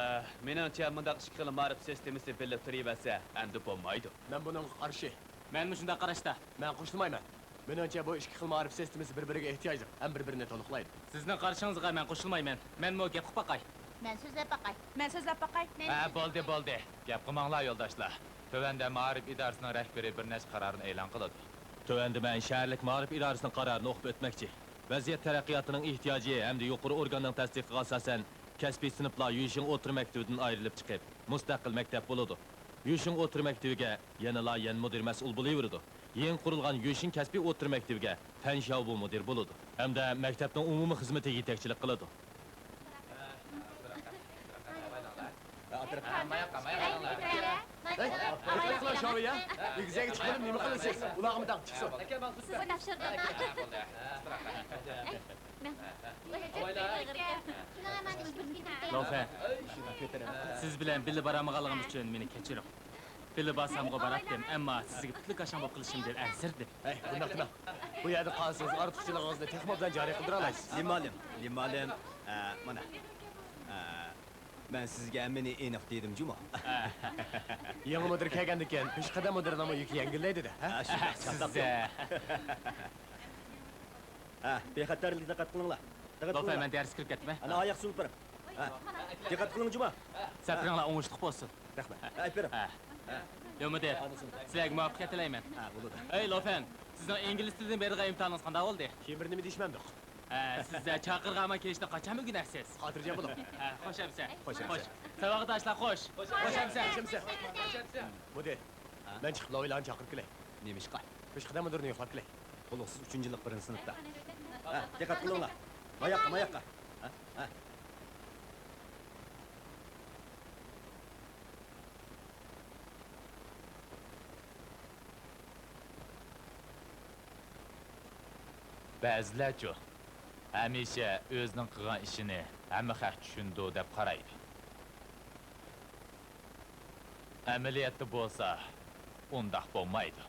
مېنىڭچە، مۇنداق ئىككى خىل مائارىپ سىستېمىسى بىللە تۇرۇۋەرسە، ئەمدى بولمايدۇ. مەن بۇنىڭغا قارشى. مەنمۇ شۇنداق قاراشتا. مەن قوشۇلمايمەن. مېنىڭچە، بۇ ئىككى خىل مائارىپ سىستېمىسى بىر-بىرىگە ئېھتىياجلىق ھەم بىر-بىرىنى تولۇقلايدۇ. سىزنىڭ قارىشىڭىزغا مەن قوشۇلمايمەن. مەنمۇ گەپ قىلىپ باقاي. مەن سۆزلەپ باقاي. مەن سۆزلەپ باقاي. ھە، بولدى، بولدى. گەپ قىلماڭلار، يولداشلار. تۆۋەندە مائارىپ ئىدارىسىنىڭ رەھبىرى بىر نەچچە قارارنى ئېلان قىلىدۇ. تۆۋەندە مەن شەھەرلىك مائارىپ ئىدارىسىنىڭ قارارىنى ئوقۇپ ئۆتمەكچى. ۋەزىيەت تەرەققىياتىنىڭ ئېھتىياجى ھەمدە يۇقىرى ئورگاننىڭ تەستىقىغا ئاساسەن، كەسپىي سىنىپلار يۈشىڭ ئوتتۇرا مەكتىۋىدىن ئايرىلىپ چىقىپ، مۇستەقىل مەكتەپ بولىدۇ. يۈشىڭ ئوتتۇرا مەكتىۋىگە يەنىلا يەن مۇدىر مەسئۇل بولۇۋېرىدۇ. يېڭى قۇرۇلغان يۈشىڭ كەسپىي ئوتتۇرا مەكتىۋىگە فەن شياۋبۇ مۇدىر بولىدۇ ھەمدە مەكتەپنىڭ ئومۇمىي خىزمىتىگە يېتەكچىلىك قىلىدۇ. ھەي، ئاپىرىن قىلىڭ شاۋىيا. ئېگىزەككە چىقىپ نېمە قىلىسىز؟ ئۇلارغا مۇنداق چىقسۇن. سىزگە تاپشۇردۇم. لوفەن، سىز بىلەن بىللە بارالمىغانلىقىم ئۈچۈن مېنى كەچۈرۈڭ. بىللە بارسامغۇ باراتتىم، ئەمما سىزگە پۇتلى كاشاڭ بولۇپ قېلىشىمدىن ئەنسىرىدىم. ھەي، بۇنداق دېمەڭ. بۇ يەردە قالسىڭىز، ئارتۇقچىلىقىڭىزنى تېخىمۇ ئوبدان جارى قىلدۇرالايسىز. لىمالىم، لىمالىم. ئە، مانا. ئە، مەن سىزگە ھەممىنى ئېنىق دېدىمجۇمۇ؟ يېڭى مۇدىر كەلگەندىن كېيىن پېشقەدەم مۇدىرنىڭمۇ يۈكى يەڭگىللەيدۇ-دە، ھە؟ ھە، شۇنداق، شۇنداق. ھە، بىخەتەرلىككە دىققەت قىلىڭلار. دىققەت قىلىڭلار. لوفەن، مەن دەرسكە كىرىپ كەتتىمەن. ئانا ئاياق سۇلۇپ بېرىڭ. ھە، دىققەت قىلىڭ جۇما. سەپىرىڭلار ئوڭۇشلۇق بولسۇن. رەھمەت. ھە، ئەپەرىن. ھە. يا مۇدىر، سىلەرگە مۇۋەپپەقىيەت تىلەيمەن. ھە، بولىدۇ. ئەي لوفەن، سىزنىڭ ئىنگلىز تىلىدىن بېرىدىغان ئىمتىھانىڭىز قانداق بولدى؟ كېيىن بىر نېمە دېيىشمەمدۇق. ھە، سىز چاقىرغا ئامان كېلىشنى قاچانمۇ ئۆگىنەرسىز؟ خاتىرجەم بولۇڭ. ھە، خوش ئەمىسە. خوش ئەمىسە. ساۋاقداشلار خوش. خوش ئەمىسە. خوش ئەمىسە. مۇدىر، ھە؟ مەن چىقىپ لوۋېلانى چاقىرىپ كېلەي. نېمە ئىشقا؟ پېشقەدەم مۇدىرنى يوقلاپ كېلەي. تولۇقسىز ئۈچىنچى يىللىق بىرىنچى سىنىپتا. ھە، دىققەت قىلىڭلار. ماياققا، ماياققا. ھە، ھە. بەزىلەرچۇ، ھەمىشە ئۆزىنىڭ قىلغان ئىشىنى ھەممە خەق چۈشىنىدۇ دەپ قارايدۇ. ئەمەلىيەتتە بولسا ئۇنداق بولمايدۇ.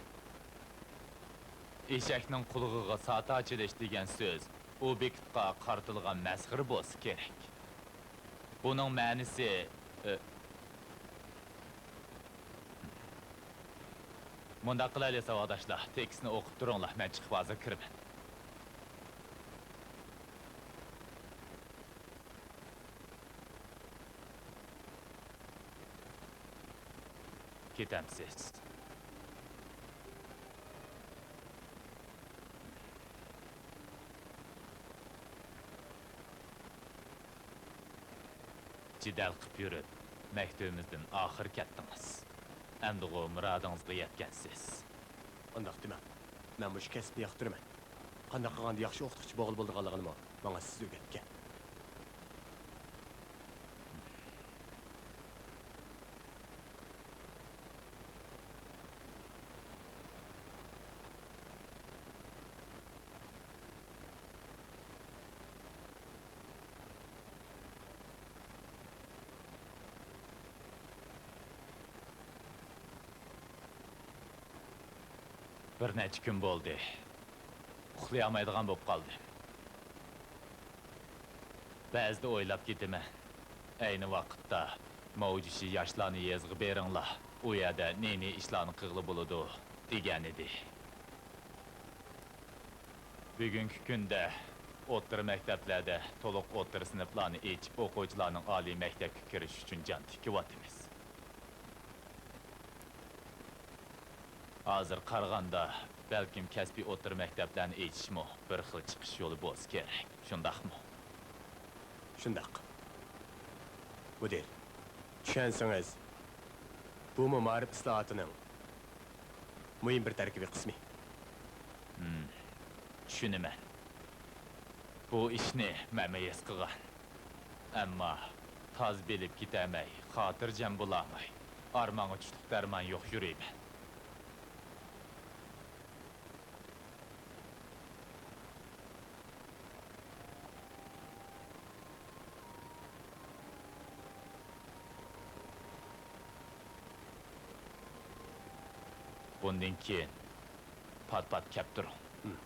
ئېشەكنىڭ قۇلىقىغا ساتا چېلىش دېگەن سۆز ئوبيېكتقا قارىتىلغان مەسخىرە بولسا كېرەك. بۇنىڭ مەنىسى، ئى، مۇنداق قىلايلى، ساۋاقداشلار، تېكىستنى ئوقۇپ تۇرۇڭلار، مەن چىقىپ ھازىر كىرىمەن. كېتەمسىز؟ جېدەل قىپ يۈرۈپ، مەكتىۋىمىزدىن ئاخىر كەتتىڭىز. ئەمدىغۇ مۇرادىڭىزغا يەتكەنسىز. ئۇنداق دېمەڭ. مەن مۇشۇ كەسىپنى ياقتۇرىمەن. قانداق قىلغاندا ياخشى ئوقۇتقۇچى بولغىلى بولىدىغانلىقىنىمۇ ماڭا سىز ئۆگەتكەن. بىر نەچچە كۈن بولدى. ئۇخلىيالمايدىغان بولۇپ قالدىم. بەزىدە ئويلاپ كېتىمەن. ئەينى ۋاقىتتا ماۋجىشى ياشلارنى يېزىغا بېرىڭلار، ئۇ يەردە نى-نى ئىشلارنى قىلغىلى بولىدۇ، دېگەنىدى. بۈگۈنكى كۈندە ئوتتۇرا مەكتەپلەردە تولۇق ئوتتۇرا سىنىپلارنى ئېچىپ، ئوقۇغۇچىلارنىڭ ئالىي مەكتەپكە كىرىشى ئۈچۈن جان تىكىۋاتىمىز. ھازىر قارىغاندا، بەلكىم كەسپىي ئوتتۇرا مەكتەپلەرنى ئېچىشمۇ بىر خىل چىقىش يولى بولسا كېرەك، شۇنداقمۇ؟ شۇنداق. مۇدىر، چۈشەنسىڭىز، بۇمۇ مائارىپ ئىسلاھاتىنىڭ مۇھىم بىر تەركىبىي قىسمى. ھىم، چۈشىنىمەن. بۇ ئىشنى مەنمۇ ھېس قىلغان. ئەمما تازا بىلىپ كېتەلمەي، خاتىرجەم بولالماي، ئارمانغا چۈشلۈك دەرمان يوق يۈرىمەن. بۇندىن كېيىن پات-پات كەپ تۇرۇڭ. ھىم.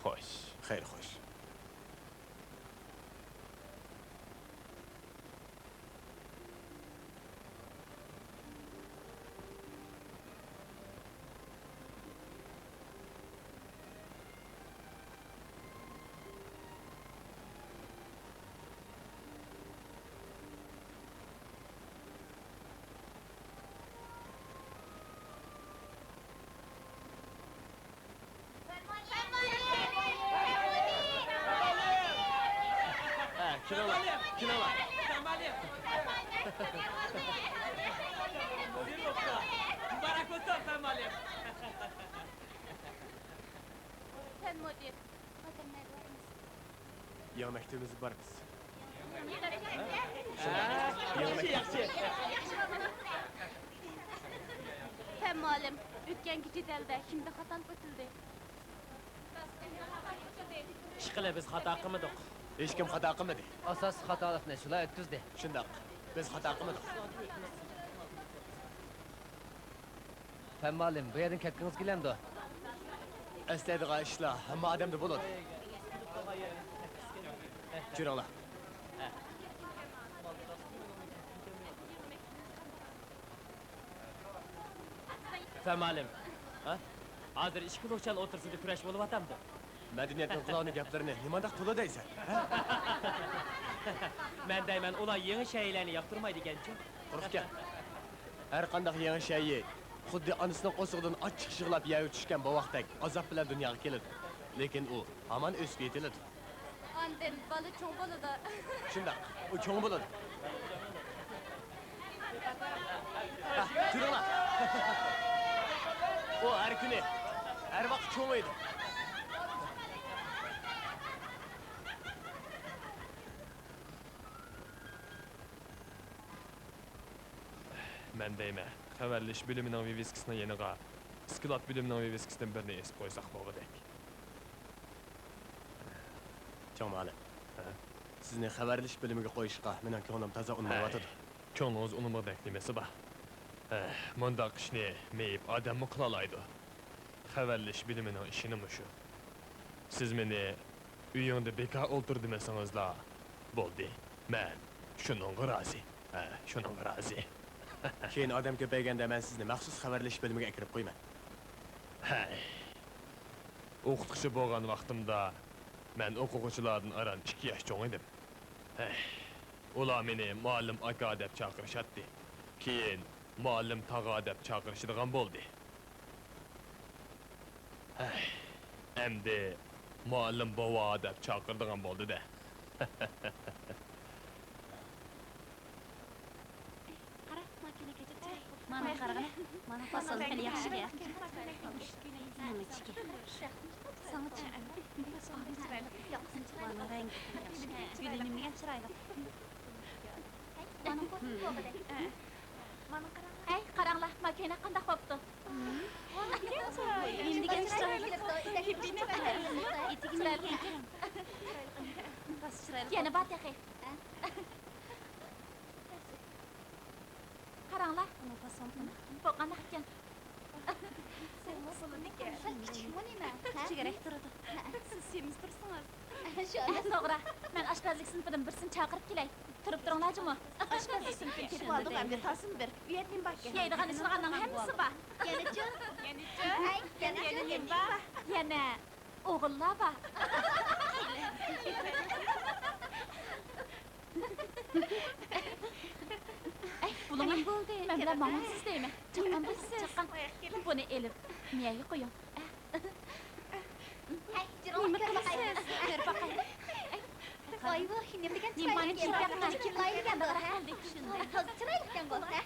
خوش. خەير، خوش. ھە، كېلىڭلار، كېلىڭلار. مۇبارەك بولسۇن، پەن مۇئەللىم. پەن مۇدىر، ھازىر نەگە بارىمىز؟ يېڭى مەكتىۋىمىزگە بارىمىز. ياخشى، ياخشى. پەن مۇئەللىم، ئۆتكەنكى جېدەلدە كىمدە خاتالىق ئۆتۈلدى؟ ئىشقىلىپ، بىز خاتا قىلمىدۇق. ھېچكىم خاتا قىلمىدى. ئاساسلىق خاتالىقنى شۇلار ئۆتكۈزدى. شۇنداق، بىز خاتا قىلمىدۇق. پەن مۇئەللىم، بۇ يەردىن كەتكىڭىز كېلەمدۇ؟ ئەسلەيدىغان ئىشلار ھەممە ئادەمدە بولىدۇ. جۈرۈڭلار. پەن مۇئەللىم، ھە؟ ھازىر ئىككى لۇچيەن ئوتتۇرىسىدا كۈرەش بولۇۋاتامدۇ؟ مەدەنىيەتنىڭ قۇلاقنى گەپلىرىنى نېمانداق تولا دەيسەن، ھە؟ مەن دەيمەن، ئۇلار يېڭى شەيئىلەرنى ياقتۇرمايدىكەنچۇ؟ قۇرۇق گەپ. ھەر قانداق يېڭى شەيئى خۇددى ئانىسىنىڭ قورسىقىدىن ئاچچىق يىغلاپ يەرگە چۈشكەن بوۋاقتەك ئازاب بىلەن دۇنياغا كېلىدۇ. لېكىن ئۇ ھامان ئۆسۈپ يېتىلىدۇ. ئاندىن بالا چوڭ بولىدۇ. شۇنداق، ئۇ چوڭ بولىدۇ. ھە، تۇرۇڭلار. ئۇ ھەر كۈنى، ھەر ۋاقىت چوڭىيىدۇ. مەن دەيمەن، خەۋەرلىشىش بۆلۈمىنىڭ ۋىۋىسكىسىنىڭ يېنىغا ئىسكىلات بۆلۈمىنىڭ ۋىۋىسكىسىدىن بىرنى ئېسىپ قويساق بولغۇدەك. چوڭ مۇئەللىم. ھە؟ سىزنى خەۋەرلىشىش بۆلۈمىگە قويۇشقا مېنىڭ كۆڭلۈم تازا ئۇنىمايۋاتىدۇ. ھەي. كۆڭلىڭىز ئۇنىمىغۇدەك نېمىسى بار؟ ھە، مۇنداق ئىشنى مېيىپ ئادەممۇ قىلالايدۇ. خەۋەرلىشىش بۆلۈمىنىڭ ئىشىنىمۇ شۇ. سىز مېنى ئۆيۈڭدە بىكار ئولتۇر دېمىسىڭىزلا بولدى. مەن شۇنىڭغا رازى. ھە، شۇنىڭغا رازى. كېيىن ئادەم كۆپەيگەندە مەن سىزنى مەخسۇس خەۋەرلىشىش بۆلۈمىگە ئەكىرىپ قويىمەن. ھەي. ئوقۇتقۇچى بولغان ۋاقتىمدا مەن ئوقۇغۇچىلاردىن ئاران ئىككى ياش چوڭ ئىدىم. ھەي. ئۇلار مېنى مۇئەللىم ئاكا دەپ چاقىرىشاتتى. كېيىن مۇئەللىم تاغا دەپ چاقىرىشىدىغان بولدى. ھەي، ئەمدى مۇئەللىم بوۋا دەپ چاقىرىدىغان بولدى-دە. قارا، ماكىنا كەچۈرۈپ چىقاي. مانا قارىغىنە، مانا پاسون خېلى ياخشىكەن. نېمە ئىچكەن؟ ساڭىچۇ. مانا رەڭگى خېلى ياخشى. گۈلى نېمىگە چىرايلىق؟ مانا قوزۇم بولغۇدەك. ھەي، قاراڭلار، ماكىنا قانداق بوپتۇ؟ نېمىدېگەن چىرايلىق. ئېتىكى نېمىدېگەن؟ راست چىرايلىق. يەنە بار تېخى. قاراڭلار. بۇ قانداق ئىكەن؟ كىچىكمۇ نېمە؟ كىچىكرەك تۇرىدۇ. سىز سېمىز تۇرسىڭىز. توغرا، مەن ئاشپەزلىك سىنىپىدىن بىرسىنى چاقىرىپ كېلەي. تۇرۇپ تۇرۇڭلار جۇمۇ. ئاشپەزلىك سىنىپىدىن كېتىۋالدۇق ئەمدى، تازىمۇ بېرىپ. يەيدىغان ئىچىدىغاننىڭ ھەممىسى بار. يەنىچۇ؟ يەنىچۇ؟ ھەي، يەنە نېمە بار؟ يەنە ئوغۇللار بار. ئەي، بولۇڭ. نېمە بولدى؟ مەن بىلەن ماڭغۇسىز دەيمەن. چاققان بولىسىز. چاققان. بۇنى ئېلىپ مېيەگە قويۇڭ. ھەي، نېمە قىلىسىز؟ كۆرۈپ باقاي. ۋاي، ۋاي، نېمە دېگەن چىرايلىق ئىكەن. تازا چىرايلىق ئىكەن بۇ، ھە؟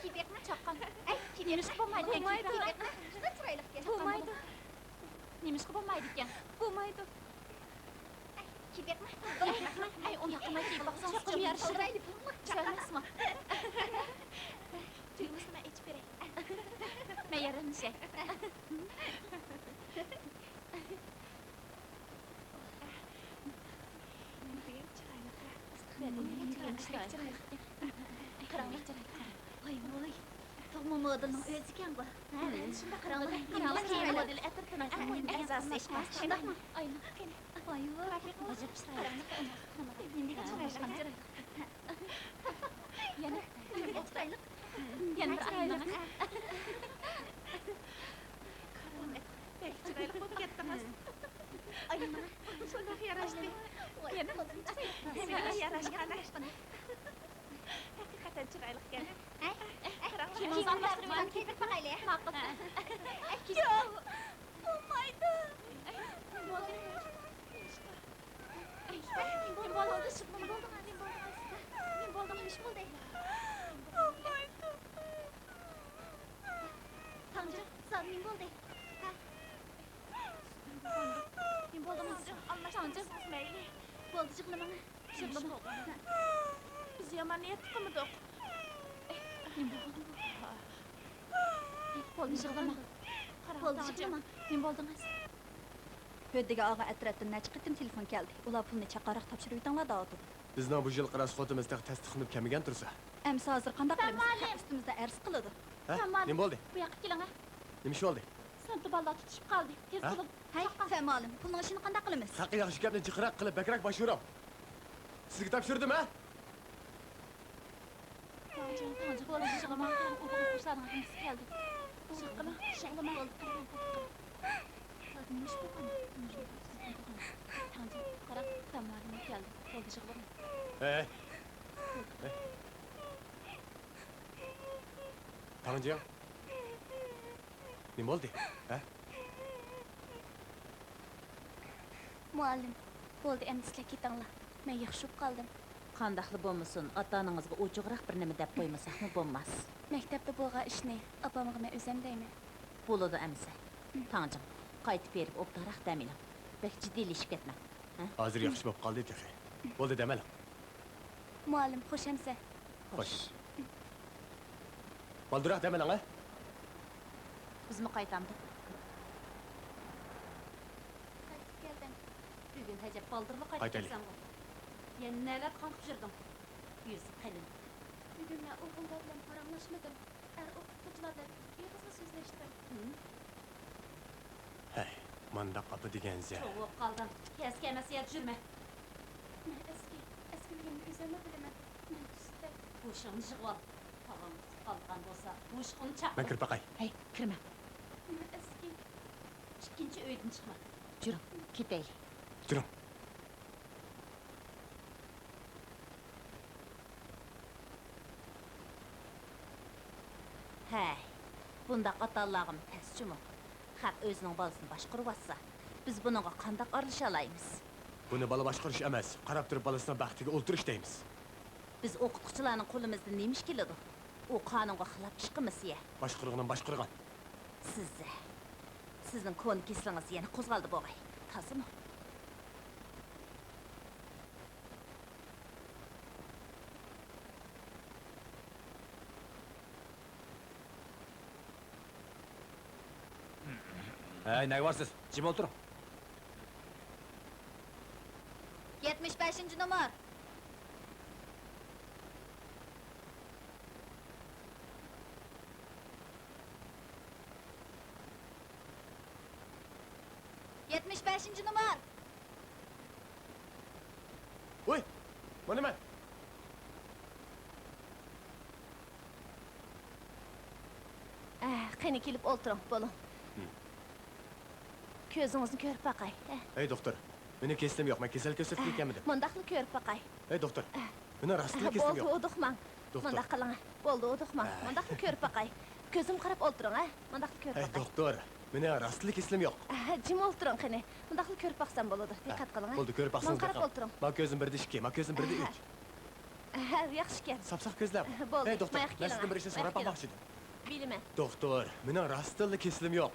كىيىپ بېقىڭ. چاققان. ئەي، كىيىپ بېقىڭ. نېمىشقا بولمايدۇ؟ بولمايدۇ. كىيىپ بېقىڭ. شۇنداق چىرايلىق ئىكەن. بولمايدۇ. نېمىشقا بولمايدىكەن؟ بولمايدۇ. ئەي، كىيىپ بېقىڭ. ئەي، ئۇنداق قىلماي كىيىپ باقسىڭىز، چوقۇم يارىشىدۇ. چۈشەنمەيسىزمۇ؟ تۈگمىسىنى مەن ئېچىپ بېرەي. مەن ياردەملىشەي. قاراڭلار، بەك چىرايلىق. ۋاي، ۋاي، تۇغما مودېلنىڭ ئۆزىكەنغۇ. ھە، شۇنداق. قاراڭلار، مودېل ئەترىتىنىڭ ئەڭ مۇھىم ئەزاسى. شۇنداقمۇ؟ ئاينا، قېنى. ۋاي، ۋاي، ئاجايىپ چىرايلىق. نېمە دېگەن چىرايلىق. يەنە، يەنە بىر ئايلىنىڭ. بەك چىرايلىق بولۇپ كەتتىڭىز. ئايلىنىڭ. شۇنداق ياراشتى. يەنە، يەنە ياراشقان. ھەقىقەتەن چىرايلىق ئىكەن. قاراڭلار. كىيىمىڭىزنى ئالماشتۇرۇۋېلىڭ. كىيدۈرۈپ باقايلى. ماقۇل. ياق، بولمايدۇ. نېمە بولدى؟ نېمە بولدى؟ نېمە بولدى؟ نېمە بولدى؟ نېمە ئىش بولدى؟ بولمايدۇ. تاڭجىڭ، ساڭا نېمە بولدى؟ ھە؟ نېمە بولدى؟ تاڭجىڭ، ئالماشتۇرمىسىڭىز مەيلى. بولدى، يىغلىماڭ. يىغلىماڭ. بىز يامان نىيەتلىك قىلمىدۇق. نېمە بولغان بۇ؟ بولدى، يىغلىماڭ. بولدى، يىغلىماڭ. نېمە بولدىڭىز؟ ھۆددىگە ئالغان ئەترەتتىن نەچچە قېتىم تېلېفون كەلدى. ئۇلار پۇلنى چاققانراق تاپشۇرۇۋېتىڭلار دەۋاتىدۇ. بىزنىڭ بۇ يىلقى راسخوتىمىز تېخى تەستىقلىنىپ كەلمىگەن تۇرسا. ئەمىسە ھازىر قانداق قىلىمىز؟ ھەققى ئۈستىمىزدە ئەرز قىلىدۇ. ھە؟ نېمە بولدى؟ بۇ ياققا كېلىڭە. نېمە ئىش بولدى؟ سىنىپتا بالىلار تۇتۇشۇپ قالدى. تېز بولۇڭ. ھەي، فەم مۇئەللىم، پۇلنىڭ ئىشىنى قانداق قىلىمىز؟ ھەققى ياخشى گەپنى جىقراق قىلىپ، بەكرەك باش ئۇرۇڭ. سىزگە تاپشۇردۇم، ھە؟ تاڭجىڭ، تاڭجىڭ، بولدى، يىغلىماڭ، قاراڭ، ئوقۇغۇچىلارنىڭ ھەممىسى كەلدى. يىغلىما، يىغلىما. نېمە ئىش بولغان؟ تاڭجىڭ، قاراڭ، فەم مۇئەللىم كەلدى. بولدى، يىغلىما. ھەي. تاڭجىڭ. نېمە بولدى؟ ھە؟ مۇئەللىم، بولدى، ئەمدى سىلەر كېتىڭلار. مەن يىغىشىپ قالدىم. قانداقلا بولمىسۇن، ئاتا-ئانىڭىزغا ئوچۇقراق بىر نېمە دەپ قويمىساقمۇ بولماس. مەكتەپتە بولغان ئىشنى ئاپامغا مەن ئۆزۈم دەيمەن. بولىدۇ ئەمىسە. تاڭجىڭ، قايتىپ بېرىپ ئوبدانراق دەم ئېلىڭ. بەك جىددىيلىشىپ كەتمەڭ. ھە؟ ھازىر ياخشى بولۇپ قالدى تېخى. بولدى، دەم ئېلىڭ. مۇئەللىم، خوش ئەمىسە. خوش. بالدۇرراق دەم ئېلىڭ، ھە؟ بىزمۇ قايتامدۇق؟ قايتىپ كەلدىم. بۈگۈن ئەجەب بالدۇرلا قايتىپ كەلسەڭغۇ. يەنە نەلەر قاڭقىپ يۈردۈڭ؟ يۈزى قېلىن. بۈگۈن مەن ئوغۇللار بىلەن پاراڭلاشمىدىم. ئەر ئوقۇتقۇچىلار بىلەن ئېغىزلا سۆزلەشتىم. ھىم؟ ھەي، مانداق ئاپا دېگەنسەن. چوڭ بولۇپ قالدىڭ. كەسكە ئەمەس يەردە يۈرمە. مەن ئەسكى، ئەسكىلىكىمنى ئۆزۈممۇ بىلىمەن. مەن تۈزدەك. بوشۇڭنى يىغىۋال. تاغاڭ قۇتۇپ قالغان بولسا، بوشۇقۇڭنى چاقتۇر. مەن كىرىپ باقاي. ھەي، كىرمە. مەن ئەسكى. ئىككىنچى ئۆيدىن چىقما. جۈرۈڭ، كېتەيلى. جۈرۈڭ. ھەي، بۇنداق ئاتا-ئانىلارغىمۇ تەس جۇمۇ. خەق ئۆزىنىڭ بالىسىنى باشقۇرۇۋاتسا، بىز بۇنىڭغا قانداق ئارىلىشالايمىز؟ بۇنى بالا باشقۇرۇش ئەمەس، قاراپ تۇرۇپ بالىسىنىڭ بەختىگە ئولتۇرۇش دەيمىز. بىز ئوقۇتقۇچىلارنىڭ قولىمىزدىن نېمە ئىش كېلىدۇ؟ ئۇ قانۇنغا خىلاپ ئىش قىلمىسا يە. باشقۇرغىنىم باشقۇرغان. سىز، سىزنىڭ كونا كېسىلىڭىز يەنە قوزغالدى بوغاي. تازىمۇ؟ ھەي، نەگە بارسىز؟ جىم ئولتۇرۇڭ. يەتمىش بەشىنچى نومۇر. يەتمىش بەشىنچى نومۇر. ۋوي، مانا مەن. ئە، قېنى، كېلىپ ئولتۇرۇڭ، بولۇڭ. ھىم. كۆزىڭىزنى كۆرۈپ باقاي. ئە. ھەي، دوختۇر، مېنىڭ كېسىلىم يوق، مەن كېسەل كۆرسەتكىلى كەلمىدىم. مۇنداقلا كۆرۈپ باقاي. ھەي، دوختۇر، مېنىڭ راستلا كېسىلىم يوق. بولدى، ھودۇقماڭ. دوختۇر. مۇنداق قىلىڭ. بولدى، ھودۇقماڭ. ھە. مۇنداقلا كۆرۈپ باقاي. كۆزۈم قاراپ ئولتۇرۇڭ، ھە. مۇنداقلا كۆرۈپ باقاي. ھەي، دوختۇر، مېنىڭ راستلا كېسىلىم يوق. ھە، جىم ئولتۇرۇڭ قېنى. مۇنداقلا كۆرۈپ باقسام بولىدۇ. دىققەت قىلىڭ، ھە. بولدى، كۆرۈپ باقسىڭىز. ماڭا قاراپ ئولتۇرۇڭ. ماڭا كۆزۈم بىردە ئىككى، ماڭا كۆزۈم بىردە ئۈچ. ھە، ياخشىكەن. ساپ-ساق كۆزلەپ. بولدى، ھەي، دوختۇر، ماياق مەن سىزدىن بىر ئىشنى سوراپ باقماقچى ئىدىم. بىلىمەن. دوختۇر، مېنىڭ راستتىنلا كېسىلىم يوق.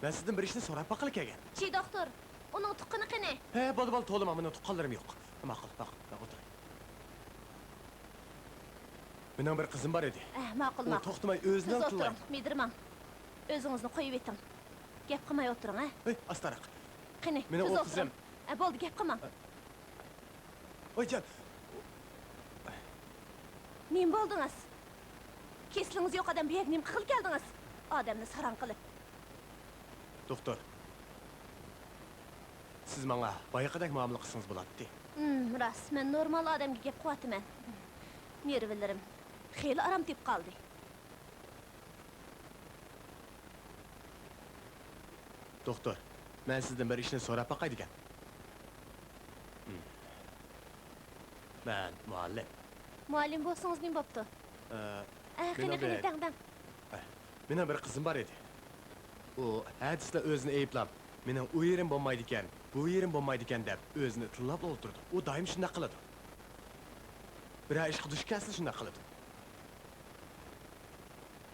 مەن سىزدىن بىر ئىشنى سوراپ باققىلى كەلگەن. چى، دوختۇر، ئۇنىڭ تۇغقىنى قېنى؟ ھە، بولدى، بولدى، توۋلىما، مېنىڭ تۇغقانلىرىم يوق. ماقۇل، ماقۇل، مەن ئولتۇراي. مېنىڭ بىر قىزىم بار ئىدى. ھە، ماقۇل، ئۇ ماقۇل. توختىماي ئۆزىنىڭ تىللايدۇ. سىز ئولتۇرۇڭ، مىدىرماڭ. ئۆزىڭىزنى قويۇۋېتىڭ. گەپ قىلماي ئولتۇرۇڭ، ھە؟ ھەي، ئاستاراق. قېنى، مېنىڭ سىز ئۇ ئولتۇرۇڭ. قىزىم. ھە، بولدى، گەپ قىلماڭ. ھە. ۋايجان! نېمە بولدىڭىز؟ كېسىلىڭىز يوق ئادەم بۇ يەرگە نېمە قىلغىلى كەلدىڭىز؟ ئادەمنى ساراڭ قىلىپ. دوختۇر، سىز ماڭا بايىقىدەك مۇئامىلە قىلسىڭىز بولاتتى. ھىم، راست، مەن نورمال ئادەمگە گەپ قىلىۋاتىمەن. نېرۋىلىرىم خېلى ئارام تېپىپ قالدى. دوختۇر، مەن سىزدىن بىر ئىشنى سوراپ باقاي دېگەن. ھىم. مەن مۇئەللىم. مۇئەللىم بولسىڭىز نېمە بوپتۇ؟ ئە، ئە، قېنى، مېنىڭ قېنى، بىر دەڭ، دەڭ. ئە، مېنىڭ بىر قىزىم بار ئىدى. ئۇ ھەدىسىلا ئۆزىنى ئەيىبلەپ، مېنىڭ ئۇ يېرىم بولمايدىكەن، بۇ يېرىم بولمايدىكەن دەپ ئۆزىنى تىللاپلا ئولتۇرىدۇ. ئۇ دائىم شۇنداق قىلىدۇ. بىرەر ئىشقا دۇچ كەلسىلا شۇنداق قىلىدۇ.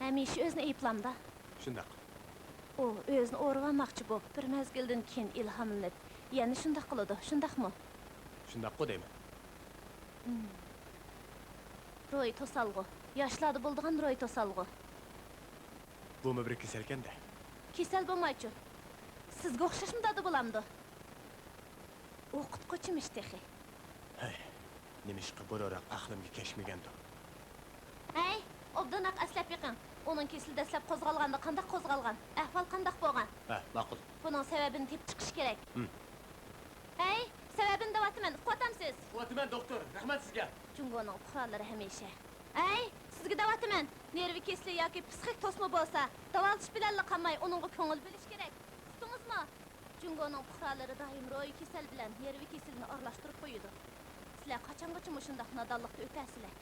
ھەمىشە ئۆزىنى ئەيىبلامدا. شۇنداق. ئۇ ئۆزىنى ئورىۋالماقچى بولۇپ، بىر مەزگىلدىن كېيىن ئىلھاملىنىپ، يەنە شۇنداق قىلىدۇ، شۇنداقمۇ؟ شۇنداققۇ دەيمەن. ھىم. روھىي توسالغۇ. ياشلاردا بولىدىغان روھىي توسالغۇ. بۇمۇ بىر كېسەلكەن-دە. كېسەل بولمايچۇ؟ سىزگە ئوخشاشمۇ دادا بولامدۇ؟ ئوقۇتقۇچىمىش تېخى. ھەي، نېمىشقا بۇرۇنراق ئەقلىمگە كەچمىگەندۇ؟ ھەي، ئوبدانراق ئەسلەپ بېقىڭ. ئۇنىڭ كېسىلى دەسلەپ قوزغالغاندا قانداق قوزغالغان؟ ئەھۋال قانداق بولغان؟ ھە، ماقۇل. بۇنىڭ سەۋەبىنى تېپىپ چىقىش كېرەك. ھىم. ھەي، سەۋەبىنى دەۋاتىمەن، ئۇقۇۋاتامسىز؟ ئۇقۇۋاتىمەن، دوختۇر، رەھمەت سىزگە. جۇڭگونىڭ پۇقرالىرى ھەمىشە. ھەي، سىزگە دەۋاتىمەن، نېرۋا كېسىلى ياكى پسىخىك توسما بولسا، داۋالىتىش بىلەنلا قالماي، ئۇنىڭغا كۆڭۈل بۆلۈش كېرەك. ئۇقتىڭىزمۇ؟ جۇڭگونىڭ پۇقرالىرى دائىم روھىي كېسەل بىلەن نېرۋا كېسىلىنى ئارىلاشتۇرۇپ قويىدۇ. سىلەر قاچانغىچە مۇشۇنداق نادانلىقتا ئۆتەسىلەر؟